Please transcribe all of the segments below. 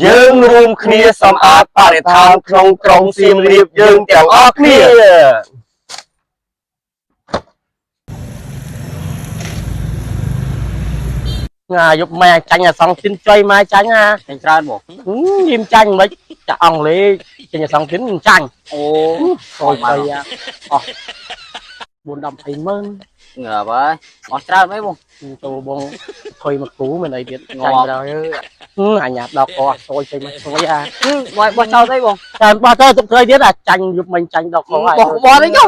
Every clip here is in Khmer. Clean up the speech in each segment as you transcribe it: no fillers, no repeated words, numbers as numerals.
យើងរួមគ្នាសម្អាតបរិស្ថានក្នុងក្រុងសៀមរាបយើងទាំងអស់គ្នា ងាយប់ម៉ែចាញ់អាសងទីនចុយម៉ែចាញ់ណា ចាញ់ច្រើនបង យីមចាញ់មិនចាក់អង់គ្លេសចេញអាសងទីនចាញ់ អូ អូយចុយអស់4 10 20ម៉ឺន ងាប់ហើយអស់ច្រើនអីបង ចូលបងថុយមកគូមិនអីទៀត ងាប់ ចាញ់ដល់អញអាដល់កសយចេញមកសយអា បងបោះចោលស្អីបង តែបោះទៅទុកធ្វើទៀតអាចាញ់យប់មិញចាញ់ដល់កហើយ បោះបោះអីចុះ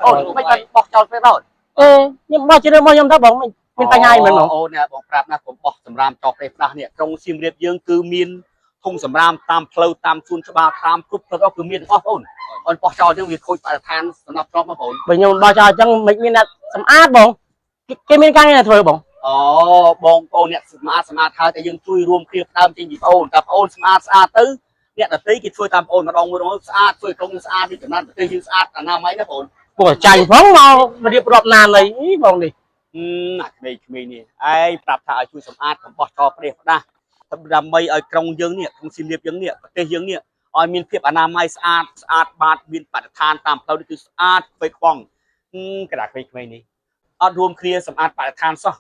អូនមិនបានបោះចោលពេលដល់ អេខ្ញុំបោះជារឿងរបស់ខ្ញុំទៅបងមិនមានបញ្ហាអីមែនបង អូននេះបងប្រាប់ណាកុំបោះសម្រាមចោលពេលផ្ដាស់នេះក្រុងសៀមរាបយើងគឺមានធុងសម្រាមតាមផ្លូវតាមសួនច្បារតាមគ្រប់ផ្លូវគឺមានទាំងអស់បងអូនបោះចោលចឹងវាខូចបរិស្ថានសំណប់ទ្រព្យបងប្អូន បើខ្ញុំបោះចោលអញ្ចឹងមិនមានអ្នកសម្អាតបងគេមានការងារធ្វើបង អូបងប្អូនអ្នកសម្អាតសម្អាតហើយតែយើងជួយរួមគ្នាផ្ដើមចេញពីបងអូនតែបងអូនសម្អាតស្អាតទៅអ្នកដទៃគេធ្វើតាមបងអូនម្ដងមួយស្អាតធ្វើក្រុងស្អាតពីចំណានប្រទេសយើងស្អាតអនាម័យណាបងអូន ពួកចាញ់ផងមករៀបរាប់ណានអីបងនេះ អាក្មេងៗនេះឯងប្រាប់ថាឲ្យជួយសម្អាតកំបោះចោលផ្ដេសផ្ដាស់ដើម្បីឲ្យក្រុងយើងនេះក្រុងសៀមរាបយើងនេះប្រទេសយើងនេះឲ្យមានភាពអនាម័យស្អាតស្អាតបាតមានបរិស្ថានតាមផ្លូវនេះគឺស្អាតខ្វេខ្វង់ក្តារក្មេងៗនេះអត់រួមគ្នាសម្អាតបរិស្ថានសោះ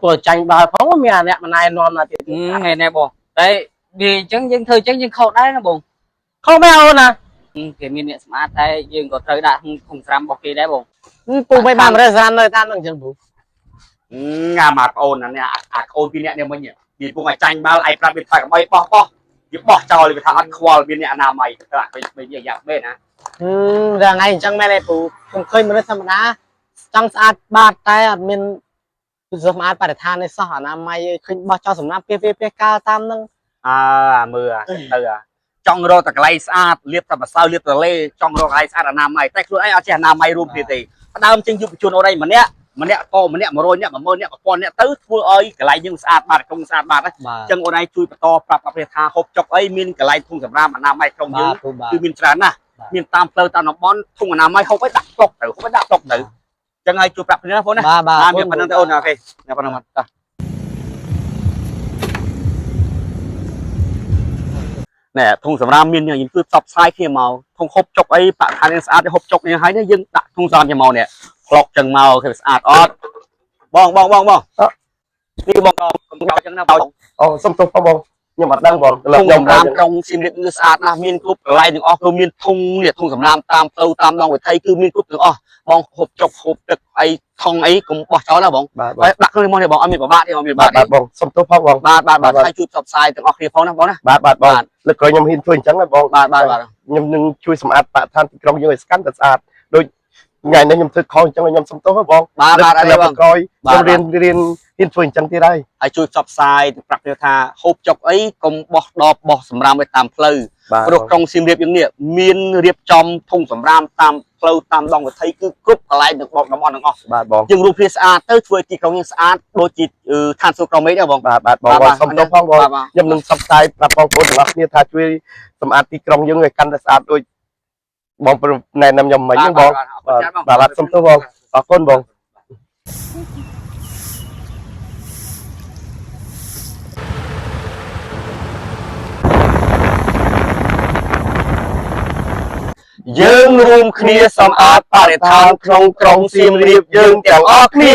ពួកចាញ់បាល់ផងមានអាអ្នកម្នាក់នាំណាទៀត ថ្ងៃនេះបងតែវាអញ្ចឹងយើងធ្វើអញ្ចឹងយើងខុសដែរណាបង ខុសមែនអូនណា គេមានអ្នកសម្អាតតែយើងក៏ត្រូវដាក់ធុងស្រាំរបស់គេដែរបង ពូមិនបានរេស្រាននៅតាមនឹងអញ្ចឹងពូ ងាមកប្អូនណានេះអាក្អូនពីរនាក់នេះមិញវាពងឲ្យចាញ់បាល់ឯងប្រាប់វាថាកុំឲ្យបោះបោះវាបោះចោលវាថាអត់ខ្វល់មានអ្នកអនាម័យទៅអាក្មេងៗនេះយ៉ាប់មែនណា ដល់ថ្ងៃអញ្ចឹងមែនទេពូខ្ញុំឃើញមនុស្សធម្មតាចង់ស្អាតបាតតែអត់មានសម្អាតបរិស្ថាននេះសោះអនាម័យឃើញបោះចោលសំណាក់ពីពីកាលតាមនឹង អើអាមើលទៅអាចង់រកតែកន្លែងស្អាតលាបតែម្សៅលាបតលេចង់រកកន្លែងស្អាតអនាម័យតែខ្លួនឯងអត់ចេះអនាម័យរួមគ្នាទេផ្ដើមចេញយុវជនអូនឯងម្នាក់ម្នាក់កម្នាក់100នាក់10000នាក់1000នាក់ទៅធ្វើឲ្យកន្លែងយើងស្អាតបាតក្រុងស្អាតបាតអ បាទ ញ្ចឹងអូនឯងជួយបន្តប្រាប់ប្រភេទថាហូបចុកអីមានកន្លែងធុងសម្រាមអនាម័យក្រុងយើង ពូបាទ គឺមានច្រើនណាស់មានតាមផ្លូវតាមតំបន់ធុងអនាម័យហូបអីដាក់ផ្លុកទៅហូបអីដាក់ផ្លុកទៅអញ្ចឹងឲ្យជួយប្រាប់គ្នាណាបងណា បាទបាទ មានប៉ុណ្្នឹងទៅអូនអូខេប៉ុណ្្នឹងមកតោះណែធុងសម្រាមមានយើងគឺផ្សព្វផ្សាយគ្នាមកធុងហូបចុកអីបរិស្ថានយើងស្អាតហូបចុកនេះហើយយើងដាក់ធុងសម្រាមគ្នាមកនេះផ្លុកចឹងមកគេស្អាតអត់បងបងបងបងនេះបងកុំចោលចឹងណាបង អូសុំទោសផងបងខ្ញុំអត់ដឹងបង ធុង ខ្ញុំ សម្រាមក្រុងសៀមរាបគឺស្អាតណាស់មានគ្រប់កន្លែងទាំងអស់គឺមានធុងនេះធុងសម្រាមតាមផ្លូវតាមដងវិថីគឺមានគ្រប់ទាំងអស់បងហូបចុកហូបទឹកអីថងអីកុំបោះចោលណាបង បាទ ហើយដាក់ក្នុងនេះមកនេះបងអត់មានពិបាកទេអត់មានពិ បា បាកទេ ទបាទបងសុំទោសផងបង បាទបាទបាទហើយជួយផ្សព្វផ្សាយទាំងអស់គ្នាផងណាបងណា បាទបាទបងលើកក្រោយខ្ញុំហ៊ានជួយអញ្ចឹងណាបង បាទបាទបាទ ខ្ញុំនឹងជួយសម្អាតបរិស្ថានទីក្រុងយើងឲ្យស្កាន់តែស្អាតដូចថ្ងៃនេះខ្ញុំធ្វើខុសអញ្ចឹងខ្ញុំសុំទោសបង បាទបាទអី លើក បង ក្រោយខ្ញុំរៀនរៀនហ៊ានជួយអញ្ចឹងទៀតហើយ ហើយជួយផ្សព្វផ្សាយប្រាប់គ្នាថាហូបចុកអីកុំបោះដបបោះសម្រាមឲ្យតាមផ្លូវ បាទ ព្រោះក្រុងសៀមរាបយើងនេះមានរៀបចំធុងសម្រាមតាមផ្លូវតាមដងវិថីគឺគ្រប់កន្លែងទាំងតំបន់ទាំងអស់ បាទបង យើងរួមគ្នាស្អាតទៅធ្វើឲ្យទីក្រុងយើងស្អាតដូចជាឋានសួគ៌ក្រមេឃដែរបង បាទបាទបង បាទ សុំទោសផងបង បាទបាទ ខ្ញុំនឹងផ្សព្វផ្សាយប្រាប់បងប្អូនទាំងអស់គ្នាថាជួយសម្អាតទីក្រុងយើងឲ្យកាន់តែស្អាតដូចបងណែនាំខ្ញុំមិញហ្នឹងបង បាទ បាទបាទសុំទោសបងអរគុណបង យើងរួមគ្នាសម្អាតបរិស្ថានក្នុងក្រុងសៀមរាបយើងទាំងអស់គ្នា